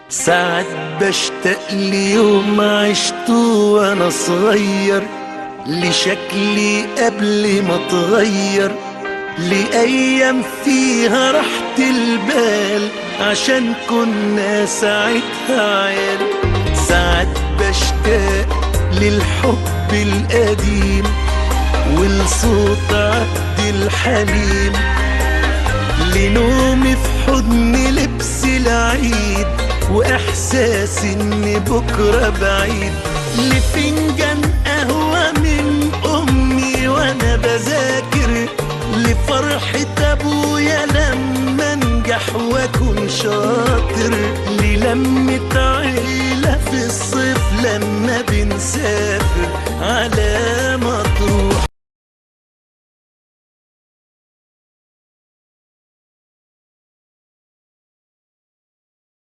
ساعات بشتاق ليوم عشته وانا صغير، لشكلي قبل ما اتغير، لأيام فيها راحة البال عشان كنا ساعتها عيال. ساعات بشتاق للحب القديم ولصوت عبد الحليم، لنومي في حضن لبس العيد وإحساس إن بكرة بعيد، لفنجان قهوة من أمي وأنا بذاكر، لفرحة أبويا لما أنجح وأكون شاطر، للمة عيلة في الصيف لما بنسافر على